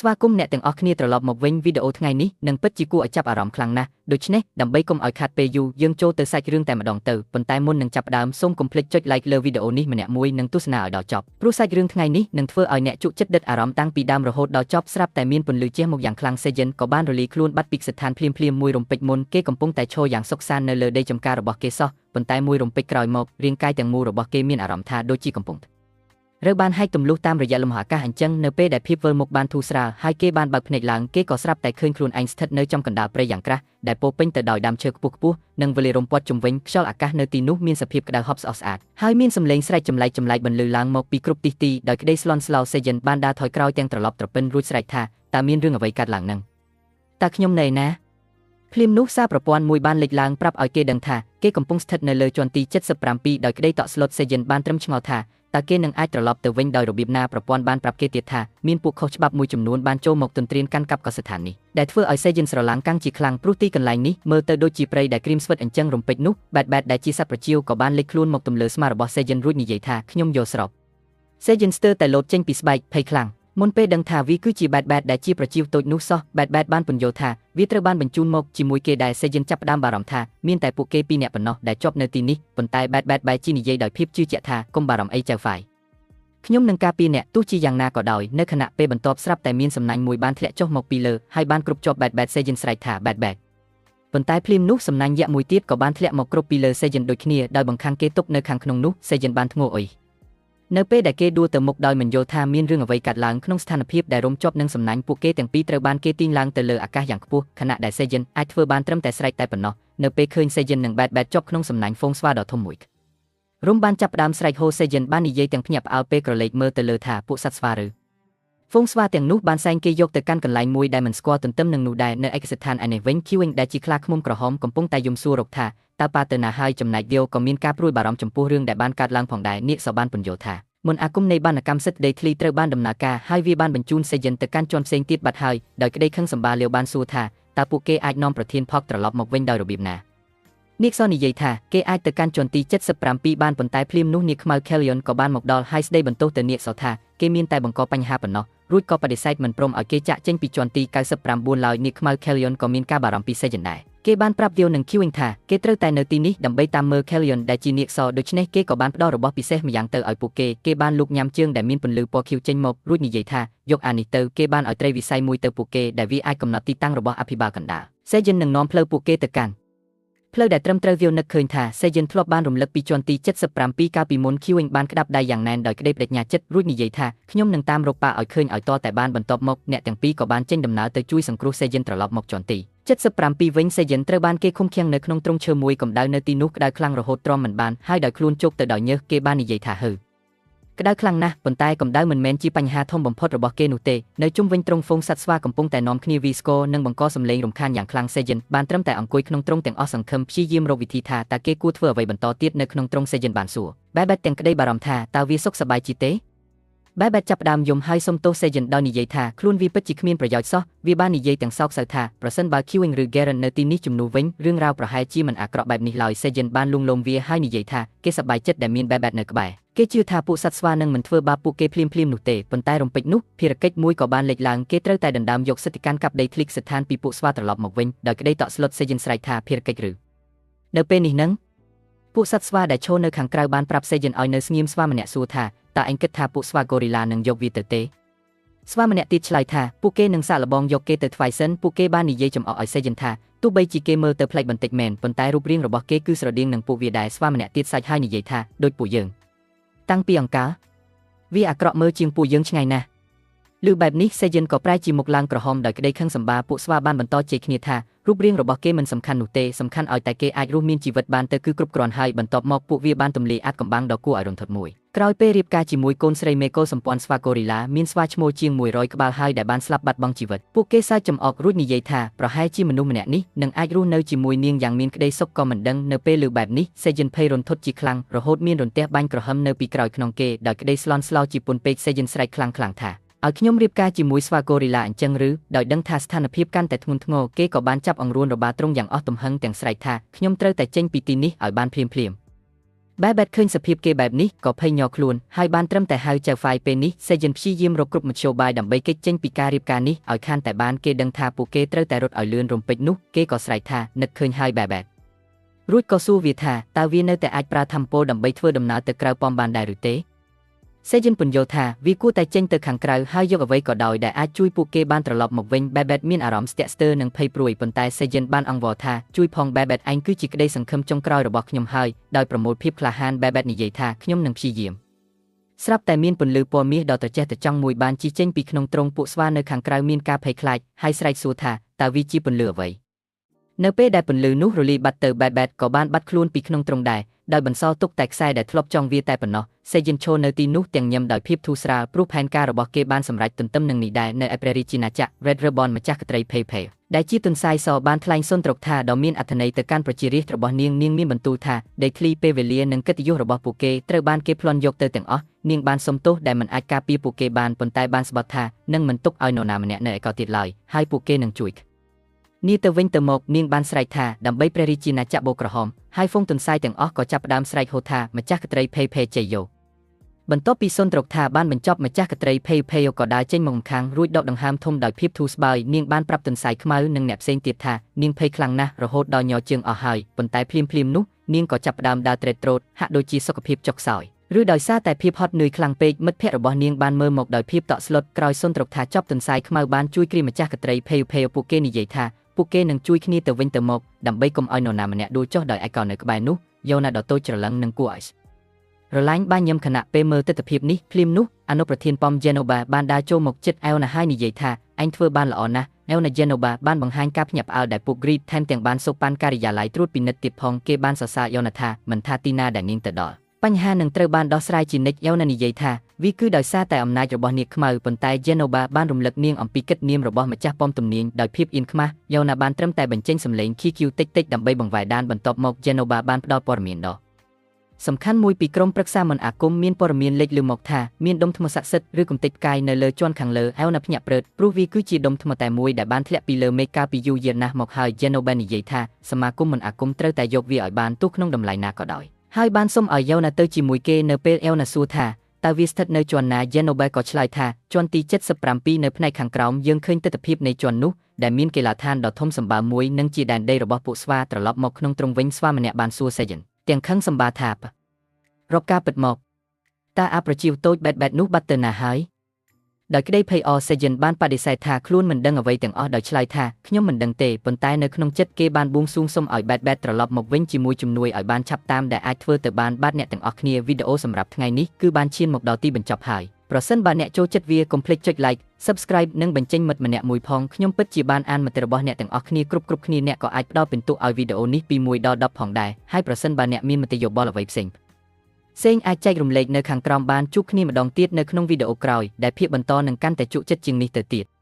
ស្វាគមន៍អ្នកទាំងអស់គ្នាត្រឡប់មកវិញវីដេអូថ្ងៃនេះនឹងពិតជាគួរឲ្យចាប់អារម្មណ៍ខ្លាំងណាស់ដូច្នេះដើម្បីកុំឲ្យខាតពេលយូរយើងចូលទៅសាច់រឿងតែម្ដងទៅប៉ុន្តែមុននឹងចាប់ផ្ដើមសូមកុំភ្លេចចុច like លើវីដេអូនេះម្នាក់មួយនិងទស្សនាឲ្យដល់ចប់ព្រោះសាច់រឿងថ្ងៃនេះនឹងធ្វើឲ្យអ្នកជក់ចិត្តដិតអារម្មណ៍តាំងពីដើមរហូតដល់ចប់ស្រាប់តែមានពន្លឺជះមកយ៉ាងខ្លាំងសេយិនក៏បានរលីខ្លួនបាត់ពីស្ថានភ្លាមៗមួយរំពេចមុនគេកំពុងតែឈរយ៉ាងសុខសាន្តនៅលើដីចំការរបស់គេសោះប៉ុន្តែមួយរំពេចក្រោយមករាងកាយទាំងមូលរបស់គេមានអារម្មណ៍ថាដូចជាកំពុងឬបានហែកទម្លុះតាមរយៈលំហអាកាសអញ្ចឹងនៅពេលដែលភាពវិលមុខបានធូរស្រាលហើយគេបានបើកភ្នែកឡើងគេក៏ស្រាប់តែឃើញខ្លួនឯងស្ថិតនៅចំកណ្ដាលព្រៃយ៉ាងក្រាស់ដែលពោពេញទៅដោយដើមឈើខ្ពស់ខ្ពស់និងវលិរំព័ទ្ធជុំវិញខ្យល់អាកាសនៅទីនោះមានសភាពក្តៅហប់ស្អស់ស្អាតហើយមានសម្លេងស្រែកចម្លែកចម្លែកបន្លឺឡើងមកពីគ្រប់ទិសទីដោយក្តីស្លន់ស្លោសេយិនបានដើរថយក្រោយទាំងត្រឡប់ត្រពិនរួចស្រែកថាតើមានរឿងអ្វីកើតឡើងនឹងតើខ្ញុំនៅឯណាភ្លាមនោះសារប្រព័ន្ធមួយបានលេចឡើងប្រាប់ឲ្យគេដឹងថាគេកំពុងស្ថិតនៅលើជាន់ទី77ដោយក្តីតក់ស្លុតសេយិនបានត្រឹមឆ្ងល់ថាតើគេនឹងអាចត្រឡប់ទៅវិញដោយរបៀបណាប្រព័ន្ធបានប្រាប់គេទៀតថាមានពួកខុសច្បាប់មួយចំនួនបានចូលមកទន្ទ្រានកាន់កាប់កសិដ្ឋាននេះដែលធ្វើឲ្យសេយិនស្រឡាំងកាំងជាខ្លាំងព្រោះទីកន្លែងនេះមើលទៅដូចជាព្រៃដែលក្រៀមស្វិតអញ្ចឹងរំពេចនោះបែតបែតដែលជាសត្វប្រជៀវក៏បានលេចខ្លួនមកទម្លើស្មារបស់សេយិនរួចនិយាយថាខ្ញុំយល់ស្របសេយិនស្ទើរតែលោតចេញពីស្បែកភ័យខ្លាំងមុនពេលដឹងថាវាគឺជាបែតបែតដែលជាប្រជាវតូចនោះសោះបែតបែតបានពន្យល់ថាវាត្រូវបានបញ្ជូនមកជាមួយគេដែលសេយិនចាប់ផ្ដើមបារម្ភថាមានតែពួកគេពីរនាក់ប៉ុណ្ណោះដែលជាប់នៅទីនេះប៉ុន្តែបែតបែតបែរជានិយាយដោយភាពជឿជាក់ថាកុំបារម្ភអីចៅហ្វាយខ្ញុំនឹងការពារអ្នកទោះជាយ៉ាងណាក៏ដោយនៅខណៈពេលបន្ទាប់ស្រាប់តែមានសំណាញ់មួយបានធ្លាក់ចុះមកពីលើហើយបានគ្រប់ជាប់បែតបែតសេយិនស្រែកថាបែតបែតប៉ុន្តែភ្លាមនោះសំណាញ់យក្សមួយទៀតក៏បានធ្លាក់មកគ្រប់ពីលើសេយិនដូចគ្នាដោយបង្ខាំងគេទុកនៅខាងក្នុងនោះសេយិនបានធ្ងោអុយនៅពេលដែលគេដួលទៅមុខដោយមិនយល់ថាមានរឿងអ្វីកើតឡើងក្នុងស្ថានភាពដែលរំជាប់នឹងសំណាញ់ពួកគេទាំងពីរត្រូវបានគេទាញឡើងទៅលើអាកាសយ៉ាងខ្ពស់ខណៈដែលសេយិនអាចធ្វើបានត្រឹមតែស្រែកតែប៉ុណ្ណោះនៅពេលឃើញសេយិននិងបែតបែតជាប់ក្នុងសំណាញ់ហ្វូងស្វាដ៏ធំមួយរុំបានចាប់ផ្ដើមស្រែកហូសេយិនបាននិយាយទាំងភ្ញាក់ផ្អើលពេលក្រឡេកមើលទៅលើថាពួកសត្វស្វាឬហ្វូងស្វាទាំងនោះបានសែងគេយកទៅកាន់កន្លែងមួយដែលមិនស្គាល់ទន្ទឹមនឹងនោះដែរនៅឯកសិដ្ឋានឯនេះវិញឃីវិញដែលជាខ្លាឃ្មុំក្រហមកំពុងតែយំសួររកថាតើប៉ាទៅណាហើយចំណែកវាក៏មានការព្រួយបារម្ភចំពោះរឿងដែលបានកើតឡើងផងដែរនាគសបានពន្យល់ថាមុនអាគមនៃបណ្ណកម្មសិទ្ធិដីធ្លីត្រូវបានដំណើរការហើយវាបានបញ្ជូនសេយិនទៅកាន់ជាន់ផ្សេងទៀតបាត់ហើយដោយក្តីខឹងសម្បាលាវបានសួរថាតើពួកគេអាចនាំប្រធានផកត្រឡប់មកវិញដោយរបៀបណានាគសនិយាយថាគេអាចទៅកាន់ជាន់ទី77បានប៉ុន្តែភ្លាមនោះនាគខ្មៅ Kellion ក៏បានមកដល់ហើយស្ដីបន្ទោសទៅនាគសថាគេមានតែបង្កបញ្ហាប៉ុណ្ណោះរួចក៏បដិសេធមិនព្រមឲ្យគេចាក់ចេញពីជាន់ទី99ឡើយនាគខ្មៅ Kellion ក៏មានការបារម្ភពីសេយិនដែរគេបានប្រាប់វានឹង Qing ថាគេត្រូវតែនៅទីនេះដើម្បីតាមមើល Kellion ដែលជានាគសដូច្នេះគេក៏បានផ្ដល់របស់ពិសេសម្យ៉ាងទៅឲ្យពួកគេគេបានលូកញ៉ាំជើងដែលមានពន្លឺពណ៌ខៀវចេញមករួចនិយាយថាយកអានេះទៅគេបានឲ្យត្រីវិស័យមួយទៅពួកគេដែលវាអាចកំណត់ទីតាំងរបស់អភិបាលកណ្ដាលសេយិននឹងនាំផ្លូវពួកគេទៅកាន់ផ្លូវដែលត្រឹមត្រូវវានឹកឃើញថាសេយិនធ្លាប់បានរំលឹកពីជាន់ទី77កាលពីមុន Qing បានក្តាប់ដៃយ៉ាងណែនដោយក្តីបដិញ្ញាចិត្តរួចនិយាយថាខ្ញុំនឹងតាមរកប៉ាឲ្យឃើញឲ្យតតែបានបន្ទាប់មកអ្នកទាំងពីរក៏បានចេញដំណើរទៅជួយសង្គ្រោះសេយិនត្រឡប់មកជាន់ទី77វិញសេយិនត្រូវបានគេឃុំឃាំងនៅក្នុងទ្រុងឈើមួយកម្ដៅនៅទីនោះក្តៅខ្លាំងរហូតទ្រាំមិនបានហើយដោយខ្លួនជោគទៅដោយញើសគេបាននិយាយថាហឺក្តៅខ្លាំងណាស់ប៉ុន្តែកម្ដៅមិនមែនជាបញ្ហាធំបំផុតរបស់គេនោះទេនៅជុំវិញទ្រុងហ្វូងសត្វស្វាកំពុងតែនាំគ្នាវីស្គរនិងបង្កសម្លេងរំខានយ៉ាងខ្លាំងសេយិនបានត្រឹមតែអង្គុយក្នុងទ្រុងទាំងអស់សង្ឃឹមព្យាយាមរកវិធីថាតើគេគួរធ្វើអ្វីបន្តទៀតនៅក្នុងទ្រុងសេយិនបានសួរបែបបែតទាំងក្តីបារម្ភថាតើវាសុខសប្បាយជាទេបែបបែតចាប់ផ្ដើមយំហើយសុំទោសសេយិនដោយនិយាយថាខ្លួនវាពិតជាគ្មានប្រយោជន៍សោះវាបាននិយាយទាំងសោកសៅថាប្រសិនបើ Qing ឬ Garen នៅទីនេះជំនួសវិញរឿងរ៉ាវប្រហែលជាមិនអាក្រក់បែបនេះឡើយសេយិនបានលួងលោមវាហើយនិយាយថាគេសប្បាយចិត្តដែលមានបែបបែតនៅក្បែរគេជឿថាពួកសត្វស្វានឹងមិនធ្វើបាបពួកគេភ្លាមៗនោះទេប៉ុន្តែរំពេចនោះភារកិច្ចមួយក៏បានលេចឡើងគេត្រូវតែដណ្ដើមយកសិទ្ធិកាន់កាប់ដីធ្លីស្ថានពីពួកស្វាត្រឡប់មកវិញដោយក្តីតក់ស្លុតសេយិនស្រែកថាភារកិច្ចឬនៅពេលនេះនឹងពួកសត្វស្វាដែលឈរនៅខាងក្រៅបានប្រាប់សេយិនឲ្យនៅស្ងៀមស្វាម្នាក់សួរថាតើឯងគិតថាពួកស្វាហ្គូរីឡានឹងយកវាទៅទេស្វាម្នាក់ទៀតឆ្លើយថាពួកគេនឹងសាកល្បងយកគេទៅថ្វាយសិនពួកគេបាននិយាយចំអកឲ្យសេយិនថាទោះបីជាគេមើលទៅប្លែកបន្តិចមែនប៉ុន្តែរូបរាងរបស់គេគឺស្រដៀងនឹងពួកវាដែរស្វាម្នាក់ទៀតសាច់ហើយនិយាយថាដូចពួកយើងតាំងពីអង្កាលវាអាក្រក់មើលជាងពួកយើងឆ្ងាយណាស់ឬបែបនេះសេយិនក៏ប្រែជាមុខឡើងក្រហមដោយក្តីខឹងសម្បាពួកស្វាបានបន្តជេរគ្នាថារូបរាងរបស់គេមិនសំខាន់នោះទេសំខាន់ឲ្យតែគេអាចរស់មានជីវិតបានទៅគឺគ្រប់គ្រាន់ហើយបន្ទាប់មកពួកវាបានទម្លាយអាចកំបាំងដ៏គួរឲ្យរន្ធត់មួយក្រោយពេលរៀបការជាមួយកូនស្រីមេកូសម្ព័ន្ធស្វាកូរីឡាមានស្វាឈ្មោលជាង100ក្បាលហើយដែលបានស្លាប់បាត់បង់ជីវិតពួកគេសើចចំអករួចនិយាយថាប្រហែលជាមនុស្សម្នាក់នេះនឹងអាចរស់នៅជាមួយនាងយ៉ាងមានក្តីសុខក៏មិនដឹងនៅពេលលើបែបនេះសេយិនភ័យរន្ធត់ជាខ្លាំងរហូតមានរន្ទះបាញ់ក្រហមនៅពីក្រោយក្នុងគេដោយក្តីស្លន់ស្លោជាពន់ពេកសេយិនស្រែកខ្លាំងៗថាឲ្យខ្ញុំរៀបការជាមួយស្វាកូរីឡាអញ្ចឹងឬដោយដឹងថាស្ថានភាពកាន់តែធ្ងន់ធ្ងរគេក៏បានចាប់អង្រួនរបាទ្រង់យ៉ាងអស់ទំហឹងទាំងស្រែកថាខ្ញុំត្រូវតែចេញពីទីនេះឲ្យបានភ្លាមៗ បែបបែតឃើញសភាពគេបែបនេះក៏ភ័យញ័រខ្លួនហើយបានត្រឹមតែហៅចៅហ្វាយពេលនេះសេយិនព្យាយាមរកគ្រប់មធ្យោបាយដើម្បីគេចចេញពីការរៀបការនេះឲ្យខានតែបានគេដឹងថាពួកគេត្រូវតែរត់ឲ្យលឿនរំពេចនោះគេក៏ស្រែកថានឹកឃើញហើយបែបបែតរួចក៏សួរវាថាតើវានៅតែអាចប្រើធម្មពលដើម្បីធ្វើដំណើរទៅក្រៅប៉មបានដែរឬទេសេយិនពន្យល់ថាវាគួរតែចេញទៅខាងក្រៅហើយយកអ្វីក៏ដោយដែលអាចជួយពួកគេបានត្រឡប់មកវិញបែបបែតមានអារម្មណ៍ស្ទាក់ស្ទើរនិងភ័យព្រួយប៉ុន្តែសេយិនបានអង្វរថាជួយផងបែបបែតឯងគឺជាក្តីសង្ឃឹមចុងក្រោយរបស់ខ្ញុំហើយដោយប្រមូលភាពក្លាហានបែបបែតនិយាយថាខ្ញុំនឹងព្យាយាមស្រាប់តែមានពន្លឺពណ៌មាសដ៏ត្រចះត្រចង់មួយបានជិះចេញពីក្នុងទ្រុងពួកស្វានៅខាងក្រៅមានការភ័យខ្លាចហើយស្រែកសួរថាតើវាជាពន្លឺអ្វីនៅពេលដែលពន្លឺនោះរលាយបាត់ទៅបែបបែតក៏បានបាត់ខ្លួនពីក្នុងទ្រុងដែរដោយបន្សល់ទុកតែខ្សែដែលធ្លាប់ចងវាតែប៉ុណ្ណោះសេយិនឈរនៅទីនោះទាំងញឹមដោយភាពធូរស្រាលព្រោះផែនការរបស់គេបានសម្រេចទន្ទឹមនឹងនេះដែរនៅឯព្រះរាជាណាចក្រ Red Ribbon ម្ចាស់ក្ត្រីភេភេដែលជាទុនសាយសបានថ្លែងសុន្ទរកថាដ៏មានអត្ថន័យទៅកាន់ប្រជារាស្ត្ររបស់នាងនាងមានបន្ទូលថាដីធ្លីពេលវេលានិងកិត្តិយសរបស់ពួកគេត្រូវបានគេប្លន់យកទៅទាំងអស់នាងបានសុំទោសដែលមិនអាចការពារពួកគេបានប៉ុន្តែបានស្បត់ថានឹងមិនទុកឲ្យនរណាម្នាក់នៅឯកោទៀតឡើយហើយពួកគេនឹងជួយនេះទៅវិញទៅមកនាងបានស្រែកថាដើម្បីព្រះរាជាណាចក្របូកក្រហមហើយហ្វូងទុនសាយទាំងអស់ក៏ចាប់ផ្ដើមស្រែកហូថាម្ចាស់ក្ត្រីភេភេជ័យយោបន្ទាប់ពីសុន្ទរកថាបានបញ្ចប់ម្ចាស់ក្ត្រីភេភេក៏ដើរចេញមកម្ខាងរួចដកដង្ហើមធំដោយភាពធូរស្បើយនាងបានប្រាប់ទុនសាយខ្មៅនិងអ្នកផ្សេងទៀតថានាងភ័យខ្លាំងណាស់រហូតដល់ញ័រជើងអស់ហើយប៉ុន្តែភ្លាមៗនោះនាងក៏ចាប់ផ្ដើមដើរទ្រេតទ្រោតហាក់ដូចជាសុខភាពចុះខ្សោយឬដោយសារតែភាពហត់នឿយខ្លាំងពេកមិត្តភ័ក្តិរបស់នាងបានមើលមកដោយភាពតក់ស្លុតក្រោយសុន្ទរកថាចប់ទុនសាយខ្មៅបានជួយគ្រាម្ចាស់ក្ត្រីភេភេពួកគេនិយាយថាពួកគេនឹងជួយគ្នាទៅវិញទៅមកដើម្បីកុំឲ្យនរណាម្នាក់ដួលចុះដោយឯកោនៅក្បែរនោះយោណាដ៏តូចច្រឡឹងនិងគួរឲ្យរឡាញ់បានញឹមខណៈពេលមើលទិដ្ឋភាពនេះភ្លាមនោះអនុប្រធានប៉មជេណូបាបានដើរចូលមកជិតអេវណាហើយនិយាយថាឯងធ្វើបានល្អណាស់អេវណាជេណូបាបានបង្ហាញការភ្ញាក់ផ្អើលដែលពួកគ្រីតថែមទាំងបានសូកប៉ាន់ការិយាល័យត្រួតពិនិត្យទៀតផងគេបានសរសើរយោណាថាមិនថាទីណាដែលនាងទៅដល់បញ្ហានឹងត្រូវបានដោះស្រាយជានិច្ចយោណានិយាយថាវាគឺដោយសារតែអំណាចរបស់នាងខ្មៅប៉ុន្តែជេណូបាបានរំលឹកនាងអំពីកិត្តិនាមរបស់ម្ចាស់ប៉មទំនាញដោយភាពអៀនខ្មាស់យោណាបានត្រឹមតែបញ្ចេញសម្លេង QQ តិចៗដើម្បីបង្វែរដានបន្ទាប់មកជេណូបាបានផ្ដល់ព័ត៌មានដ៏សំខាន់មួយពីក្រុមប្រឹក្សាមន្តអាគមមានព័ត៌មានលេចលឺមកថាមានដុំថ្មស័ក្តិសិទ្ធិឬកំទេចផ្កាយនៅលើជាន់ខាងលើអែវណាភ្ញាក់ព្រឹតព្រោះវាគឺជាដុំថ្មតែមួយដែលបានធ្លាក់ពីលើមេឃកាលពីយូរយារណាស់មកហើយជេណូបានិយាយថាសមាគមមន្តអាគមត្រូវតែយកវាឲ្យបានទោះក្នុងតម្លៃណាក៏ដោយហើយបានសុំឲ្យយ៉ូណាទៅជាមួយគេនៅពេលអេវណាសួរថាតើវាស្ថិតនៅជាន់ណាជេណូបែក៏ឆ្លើយថាជាន់ទី77នៅផ្នែកខាងក្រោមយើងឃើញទិដ្ឋភាពនៃជាន់នោះដែលមានកីឡាដ្ឋានដ៏ធំសម្បើមមួយនិងជាដែនដីរបស់ពួកស្វាត្រឡប់មកក្នុងទ្រុងវិញស្វាម្នាក់បានសួរសេយិនទាំងខឹងសម្បាថារកការពិតមកតើអាប្រជាវតូចបែតបែតនោះបាត់ទៅណាហើយដោយក្តីភ័យអសេយិនបានបដិសេធថាខ្លួនមិនដឹងអ្វីទាំងអស់ដោយឆ្លើយថាខ្ញុំមិនដឹងទេប៉ុន្តែនៅក្នុងចិត្តគេបានបួងសួងសុំឲ្យបែតបែតត្រឡប់មកវិញជាមួយជំនួយឲ្យបានឆាប់តាមដែលអាចធ្វើទៅបានបាទអ្នកទាំងអស់គ្នាវីដេអូសម្រាប់ថ្ងៃនេះគឺបានឈានមកដល់ទីបញ្ចប់ហើយប្រសិនបើអ្នកចូលចិត្តវាកុំភ្លេចចុច Like Subscribe និងបញ្ចេញមិត្តម្នាក់មួយផងខ្ញុំពិតជាបានអានមតិរបស់អ្នកទាំងអស់គ្នាគ្រប់គ្នាអ្នកក៏អាចផ្ដល់ពិន្ទុឲ្យវីដេអូនេះពី1ដល់10ផងដែរហើយប្រសិនបើអ្នកមានមតិយោបល់អ្វីផ្សេងអាចចែករំលែកនៅខាងក្រោមបានជួបគ្នាម្ដងទៀតនៅក្នុងវីដេអូក្រោយដែលភាគបន្តនឹងកាន់តែជក់ចិត្តជាងនេះទៅទៀត។